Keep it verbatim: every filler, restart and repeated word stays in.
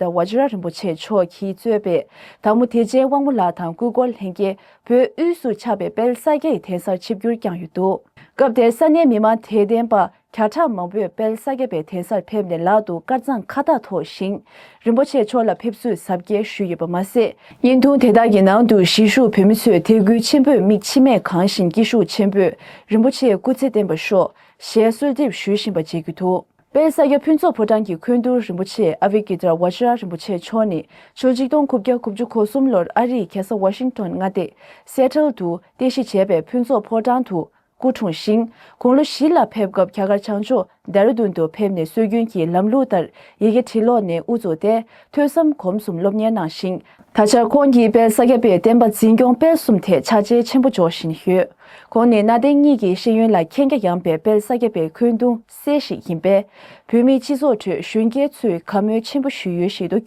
ད་ཝ་ཇི་ར་རིན་པོ་ཆེ་མཆོག་གིས་གཙོས་པའི་དར་མོ་བདེ་ཆེན་དབང་མོ་ལགས་དང་སྐུ་འཁོར་ལྷན་རྒྱས་བོད་དབུས་སུ་ཆགས་པའི་དཔལ་ས་སྐྱའི་གདན་སར་ཆིབས་བསྒྱུར་བསྐྱངས་ཡོད་འདུག་སྐབས་དེར་ས་གནས་མི་མང་དད་ལྡན་པ་བརྒྱ་ཕྲག་མང་པོས་དཔལ་ས་སྐྱ་པའི་གདན་སར་ཕེབས་ནས་ལག་ཏུ་དཀར་གཙང་ཁ་བཏགས་ཐོགས་ཤིང་། རིན་པོ་ཆེ་མཆོག་ལ་ཕེབས་བསུའི་གཟབ་རྒྱས་ཞུས་ཡོད་པ་མ་ཟད། བརྙན་ཐུང་དེ་དག་གི་ནང་དུ་གཞིས་བཞུགས་བོད་མི་ཚོས་དད་གུས་ཆེན་པོས་མིག་མཆི་མས་གང་བཞིན་སྐྱིད་ཤུགས་ཆེན་པོས་རིན་པོ་ཆེའི་སྐུ་ཚེ་བརྟན་པར་ཤོག་ཞེས་གསོལ་འདེབས་ཞུ་བཞིན་པ་མཇལ་རྒྱུ་འདུག་དཔལ་ས་སྐྱ་ཕུན་ཚོགས་ཕོ་བྲང་གི་འཁོན་དུར་རིན་པོ་ཆེ་ཨ་བི་ཀི་ཏྲ་ཝ་ཇི་ར་རིན་པོ་ཆེ་མཆོག་ནི་ཕྱི་ལོ་ཆིག་སྟོང་དགུ་བརྒྱ་དགུ་བཅུ་གོ་གསུམ་ལོར་ཨ་རིའི་རྒྱལ་ས་ཝ་ཤིང་ཏོན་མངའ་སྡེ་སེ་ཊལ་དུ་རྟེན་གཞི་བྱས་པའི་ཕུན་ཚོགས་ཕོ་བྲང་དུ་སྐུ་འཁྲུངས་ཤིང་། དགུང་ལོ་བཞི་ལ་ཕེབས་སྐབས་རྒྱ་གར་བྱང་ཕྱོགས་ལྡེ་ར་ལྡུན་དུ་ཕེབས་ནས་སྲོལ་རྒྱུན་གྱི་ལམ་ལུགས་ལྟར་ཡི་གེ་བྲི་ཀློག་ནས་དབུ་བཙུགས་ཏེ་ཐོས་བསམ་སྒོམ་གསུམ་སློབ་གཉེར་གནང་ཞིང་། ད་ཆར་ཁོང་གིས་དཔལ་ས་སྐྱ་པའི་བསྟན་པ་འཛིན་སྐྱོང་སྤེལ་གསུམ་ཐད་ཕྱག་རྗེས་ཆེན་པོ་འཇོག་བཞིན་ཡོད། ཁོང་ནི་གནའ་དེང་གཉིས་ཀྱི་ཤེས་ཡོན་ལ་མཁྱེན་རྒྱ་ཡངས་པའི་དཔལ་ས་སྐྱ་པའི་འཁོན་གདུང་སྲས་ཤིག་ཡིན་པས། བོད་མིའི་སྤྱི་ཚོགས་ཁྲོད་གཞོན་སྐྱེས་ཚོས་དགའ་མོས་ཆེན་པོ་ཞུ་ཡུལ་ཞིག་ཏུ་གྱུར།